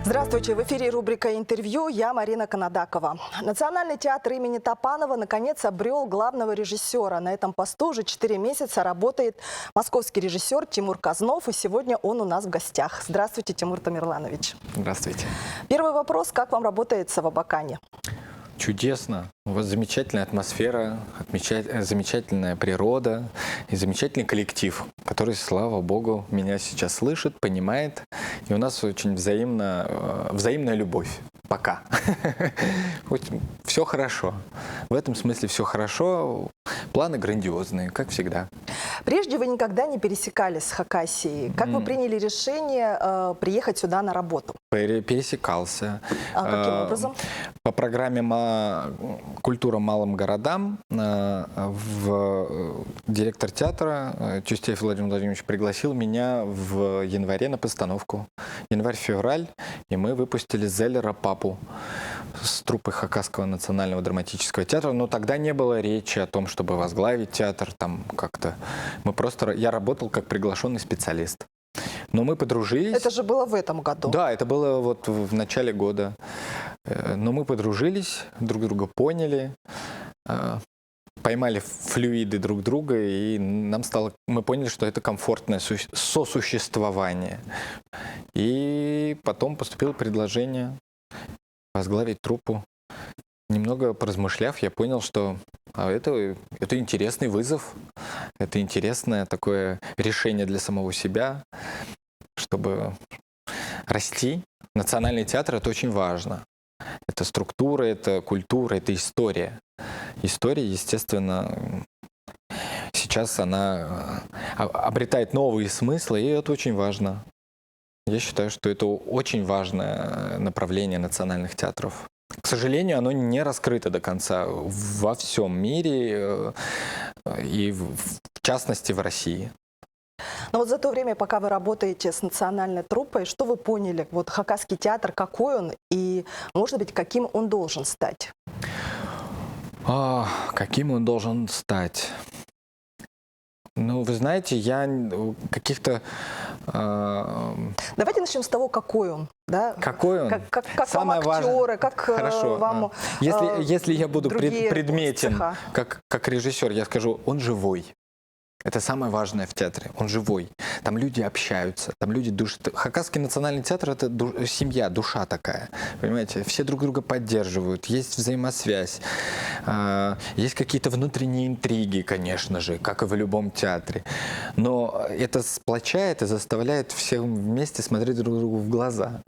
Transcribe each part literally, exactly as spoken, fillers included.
Здравствуйте! В эфире рубрика «Интервью». Я Марина Канадакова. Национальный театр имени Топанова наконец обрёл главного режиссёра. На этом посту уже четыре месяца работает московский режиссёр Тимур Кознов. И сегодня он у нас в гостях. Здравствуйте, Тимур Тамерланович. Здравствуйте. Первый вопрос. Как вам работается в Абакане? Чудесно. У вас замечательная атмосфера, отмеча-, э, замечательная природа и замечательный коллектив, который, слава богу, меня сейчас слышит, понимает. И у нас очень взаимно, э, взаимная любовь. Пока. Хоть всё хорошо. В этом смысле всё хорошо. Планы грандиозные, как всегда. Прежде вы никогда не пересекались с Хакасией. Как вы приняли решение, э, приехать сюда на работу? Пере-, пересекался. А каким Э, образом? По программе ма-, «Культура малым городам», э, в, э, директор театра, э, Тюстеев Владимир Владимирович пригласил меня в январе на постановку. Январь-февраль, и мы выпустили Зеллера «Папу» с труппой Хакасского национального драматического театра. Но тогда не было речи о том, чтобы возглавить театр, там как-то. Мы просто ра-, я работал как приглашённый специалист. Но мы подружились. Это же было в этом году. Да, это было вот в, в начале года. Э, но мы подружились, друг друга поняли, э, поймали флюиды друг друга, и нам стало, мы поняли, что это комфортное су-, сосуществование. И потом поступило предложение возглавить труппу. Немного поразмышляв, я понял, что, а, это, это интересный вызов, это интересное такое решение для самого себя, чтобы расти. Национальный театр — это очень важно. Это структура, это культура, это история. История, естественно, м, сейчас она, э, об-, обретает новые смыслы, и это очень важно. Я считаю, что это очень важное, э, направление национальных театров. К сожалению, оно не раскрыто до конца во всём мире, э, и в, в частности в России. Но вот за то время, пока вы работаете с национальной труппой, что вы поняли? Вот хакасский театр, какой он и, может быть, каким он должен стать? А, каким он должен стать? Ну, вы знаете, я н-, каких-то, а, Давайте начнём с того, какой он, да? Какой он? Как, как, как вам актёры, как, э, Хорошо, вам, а, если, э, если я буду пред-, другие предметен, цеха? Как, как режиссёр, я скажу, он живой. Это самое важное в театре. Он живой. Там люди общаются, там люди душ-, т-, Хакасский национальный театр — это ду-, семья, душа такая. Понимаете, все друг друга поддерживают, есть взаимосвязь. А, есть какие-то внутренние интриги, конечно же, как и в любом театре. Но это сплочает и заставляет всем вместе смотреть друг другу в глаза.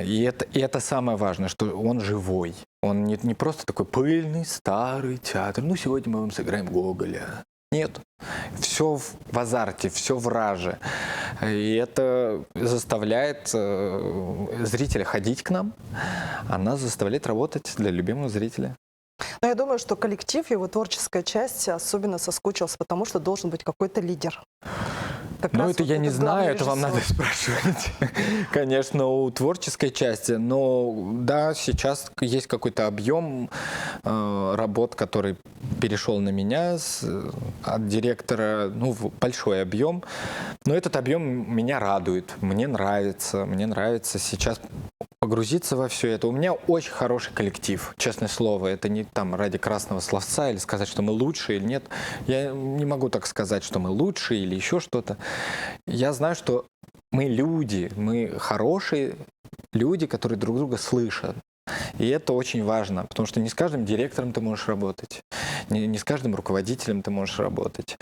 И это, и это самое важное, что он живой. Он не, не просто такой пыльный, старый театр. Ну, сегодня мы вам сыграем Гоголя. Нет. Всё в, в азарте, всё в раже. И это заставляет, э, зрителя ходить к нам. Она заставляет работать для любимого зрителя. Но я думаю, что коллектив, его творческая часть особенно соскучилась, потому что должен быть какой-то лидер. Как Ну, раз это вот я не этот главный знаю, это вам надо режиссёр. Спрашивать. Конечно, у творческой части, но да, сейчас к-, есть какой-то объём, э, работ, который перешёл на меня с, э, от директора, ну, в-, большой объём. Но этот объём меня радует, мне нравится, мне нравится сейчас погрузиться во всё это. У меня очень хороший коллектив, честное слово. Это не там ради красного словца или сказать, что мы лучшие или нет. Я не могу так сказать, что мы лучшие или ещё что-то. Я знаю, что мы люди, мы хорошие люди, которые друг друга слышат. И это очень важно, потому что не с каждым директором ты можешь работать, не, не с каждым руководителем ты можешь работать.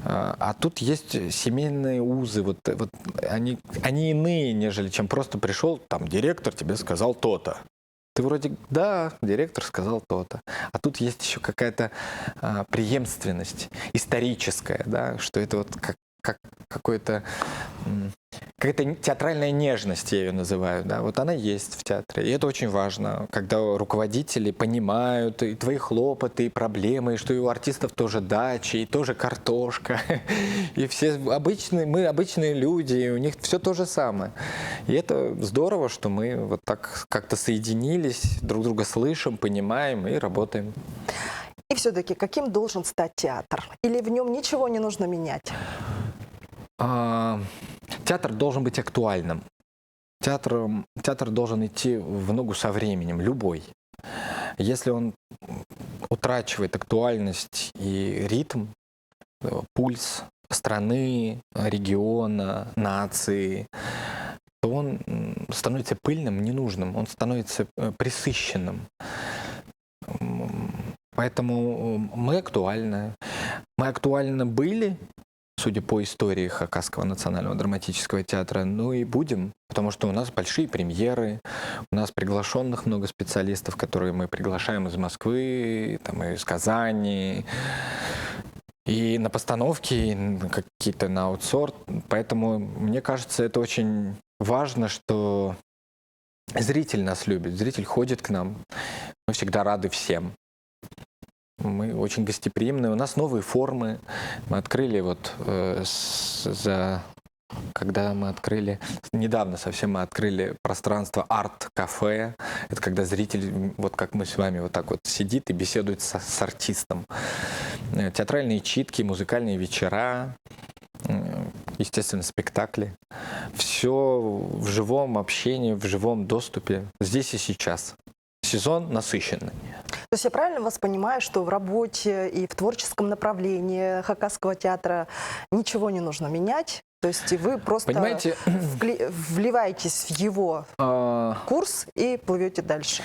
А, а тут есть семейные узы, вот, вот они, они иные, нежели чем просто пришёл, там, директор тебе сказал то-то. Ты вроде, да, директор сказал то-то. А тут есть ещё какая-то, а, преемственность историческая, да, что это вот как, как какой-то, м, какая-то н-, театральная нежность, я её называю, да, вот она есть в театре. И это очень важно, когда руководители понимают и твои хлопоты, и проблемы, и что и у артистов тоже дачи, и тоже картошка. И все обычные, мы обычные люди, и у них всё то же самое. И это здорово, что мы вот так как-то соединились, друг друга слышим, понимаем и работаем. И всё-таки, каким должен стать театр? Или в нём ничего не нужно менять? А, театр должен быть актуальным. театр, театр должен идти в ногу со временем, любой. Если он утрачивает актуальность и ритм, э, пульс страны, региона, нации, то он, м, становится пыльным, ненужным, он становится, э, пресыщенным. М, Поэтому, м, мы актуальны. Мы актуальны были, судя по истории Хакасского национального драматического театра, ну и будем, потому что у нас большие премьеры, у нас приглашённых много специалистов, которые мы приглашаем из Москвы, там, из Казани, и на постановки, и н-, какие-то на аутсорс. Поэтому, мне кажется, это очень важно, что зритель нас любит, зритель ходит к нам. Мы всегда рады всем. Мы очень гостеприимны. У нас новые формы. Мы открыли вот, э, с-, за, когда мы открыли, недавно совсем мы открыли пространство арт-кафе. Это когда зритель, м, вот как мы с вами, вот так вот сидит и беседует со-, с артистом. Э, театральные читки, музыкальные вечера, м, естественно, спектакли. Всё в живом общении, в живом доступе, здесь и сейчас. Сезон насыщенный. То есть я правильно вас понимаю, что в работе и в творческом направлении Хакасского театра ничего не нужно менять? То есть вы просто, понимаете, вкли-, вливаетесь в его, а, курс и плывёте дальше?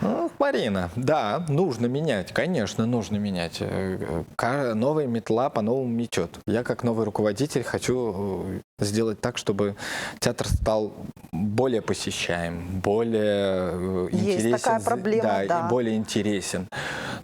Ну, Марина, да, нужно менять, конечно, нужно менять. Э, ка-, новая метла по-новому метёт. Я, как новый руководитель, хочу, э, сделать так, чтобы театр стал более посещаем, более, э, интересен, такая проблема, да, и более интересен.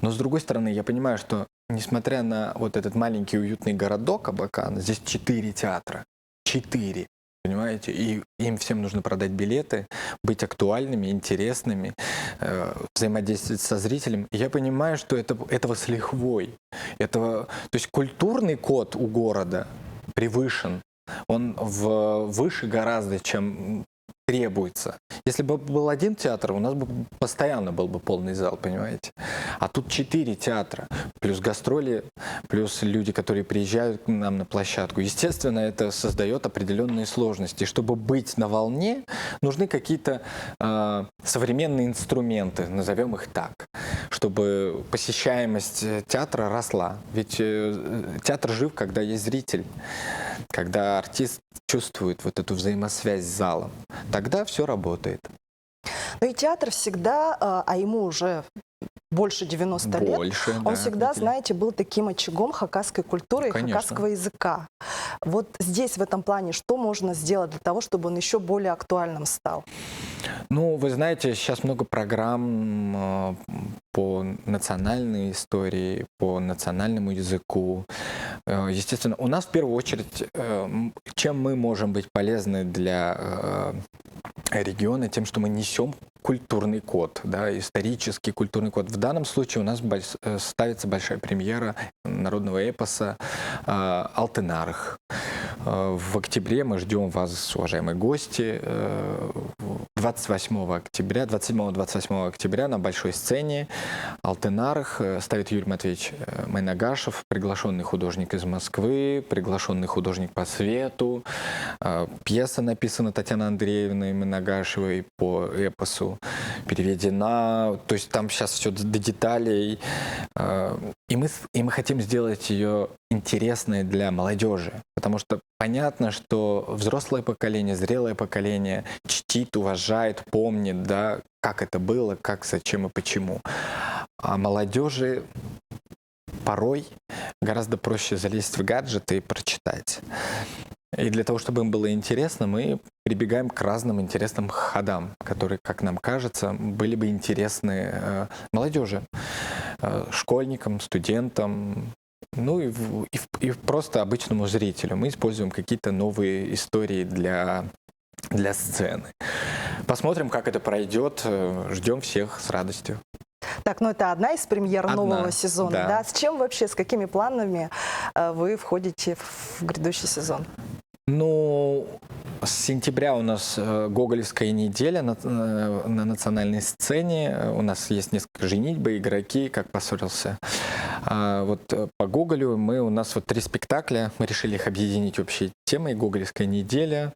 Но, с другой стороны, я понимаю, что, несмотря на вот этот маленький уютный городок Абакан, здесь четыре театра. Четыре. Понимаете? И им всем нужно продать билеты, быть актуальными, интересными, э, взаимодействовать со зрителем. И я понимаю, что это, этого с лихвой. Этого, то есть культурный код у города превышен. Он в-, выше гораздо, чем требуется. Если бы был один театр, у нас бы постоянно был бы полный зал, понимаете? А тут четыре театра, плюс гастроли, плюс люди, которые приезжают к нам на площадку. Естественно, это создаёт определённые сложности. Чтобы быть на волне, нужны какие-то, э, современные инструменты, назовём их так, чтобы посещаемость, э, театра росла. Ведь, э, театр жив, когда есть зритель, когда артист чувствует вот эту взаимосвязь с залом, тогда всё работает. Ну и театр всегда, а, а ему уже больше девяноста лет, больше, он да, всегда, знаете, был таким очагом хакасской культуры и хакасского языка. Вот здесь, в этом плане, что можно сделать для того, чтобы он ещё более актуальным стал? Ну, вы знаете, сейчас много программ, э, по национальной истории, по национальному языку. Э, естественно, у нас в первую очередь, э, м, чем мы можем быть полезны для, э, региона? Тем, что мы несём культурный код, да, исторический культурный код. В данном случае у нас больш-, э, ставится большая премьера народного эпоса, э, «Алтын Арығ». Э, в октябре мы ждём вас, уважаемые гости. Э, двадцать восьмого октября, двадцать седьмого, двадцать восьмого октября на большой сцене «Алтын Арығ», э, ставит Юрий Матвеевич, э, Майнагашев, приглашённый художник из Москвы, приглашённый художник по свету. Э, пьеса написана Татьяной Андреевной Майнагашевой по эпосу, переведена. То есть там сейчас всё д-, до деталей. Э, и мы с-, и мы хотим сделать её интересной для молодёжи, потому что понятно, что взрослое поколение, зрелое поколение чтит, уважает, помнит, да, как это было, как, зачем и почему. А молодёжи порой гораздо проще залезть в гаджеты и прочитать. И для того, чтобы им было интересно, мы прибегаем к разным интересным ходам, которые, как нам кажется, были бы интересны, э, молодёжи, э, школьникам, студентам, ну и в-, и в-, и просто обычному зрителю. Мы используем какие-то новые истории для, для сцены. Посмотрим, как это пройдёт. Э, ждём всех с радостью. Так, ну это одна из премьер нового сезона, да? С чем вообще, с какими планами, э, вы входите в грядущий сезон? Ну, с сентября у нас, э, Гоголевская неделя на, э, на национальной сцене. Э, у нас есть несколько «Женитьбы», «Игроки», «Как поссорился». А вот, э, по Гоголю мы, у нас вот три спектакля, мы решили их объединить общей темой. Гоголевская неделя,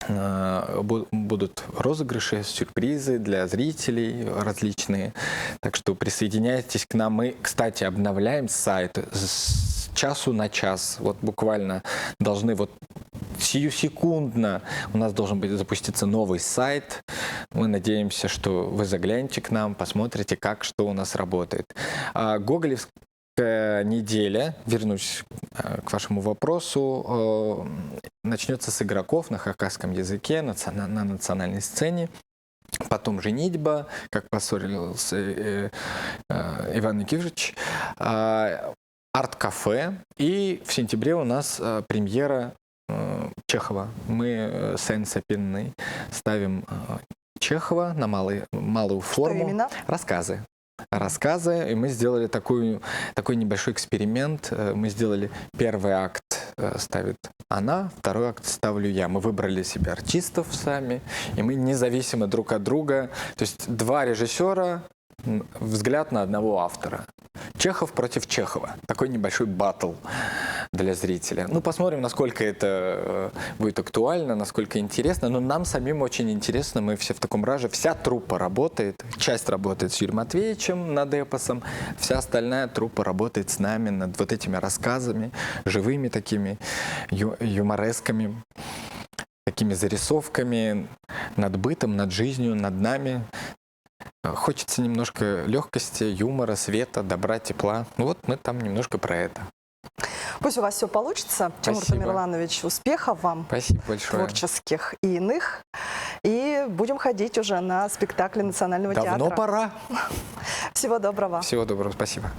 э, бу- будут розыгрыши, сюрпризы для зрителей различные. Так что присоединяйтесь к нам. Мы, кстати, обновляем сайт. С часу на час. Вот буквально должны вот сиюсекундно у нас должен быть запуститься новый сайт. Мы надеемся, что вы заглянете к нам, посмотрите, как что у нас работает. А Гоголевская неделя, вернусь, э, к вашему вопросу, э, начнётся с игроков на хакасском языке, национа- на национальной сцене. Потом «Женитьба», как поссорился, э, э, Иван Никифорович. А, арт-кафе. И в сентябре у нас, э, премьера, э, Чехова. Мы, э, сцена сапинный ставим, э, Чехова на малый- малую форму. Именно? Рассказы. Рассказы. И мы сделали такую, такой небольшой эксперимент. Э, мы сделали первый акт, э, ставит она, второй акт ставлю я. Мы выбрали себе артистов сами, и мы независимо друг от друга. То есть два режиссёра, м, взгляд на одного автора. Чехов против Чехова. Такой небольшой баттл для зрителя. Ну, посмотрим, насколько это, э, будет актуально, насколько интересно. Но нам самим очень интересно, мы все в таком раже. Вся труппа работает. Часть работает с Юрием Матвеевичем над эпосом, вся остальная труппа работает с нами над вот этими рассказами, живыми такими, ю- юморесками, такими зарисовками, над бытом, над жизнью, над нами. Э, хочется немножко лёгкости, юмора, света, добра, тепла. Ну вот мы там немножко про это. Пусть у вас все получится, Тимур Тамерланович. Успехов вам. Спасибо большое. Творческих и иных. И будем ходить уже на спектакли Национального театра. Давно пора. Всего доброго. Всего доброго, спасибо.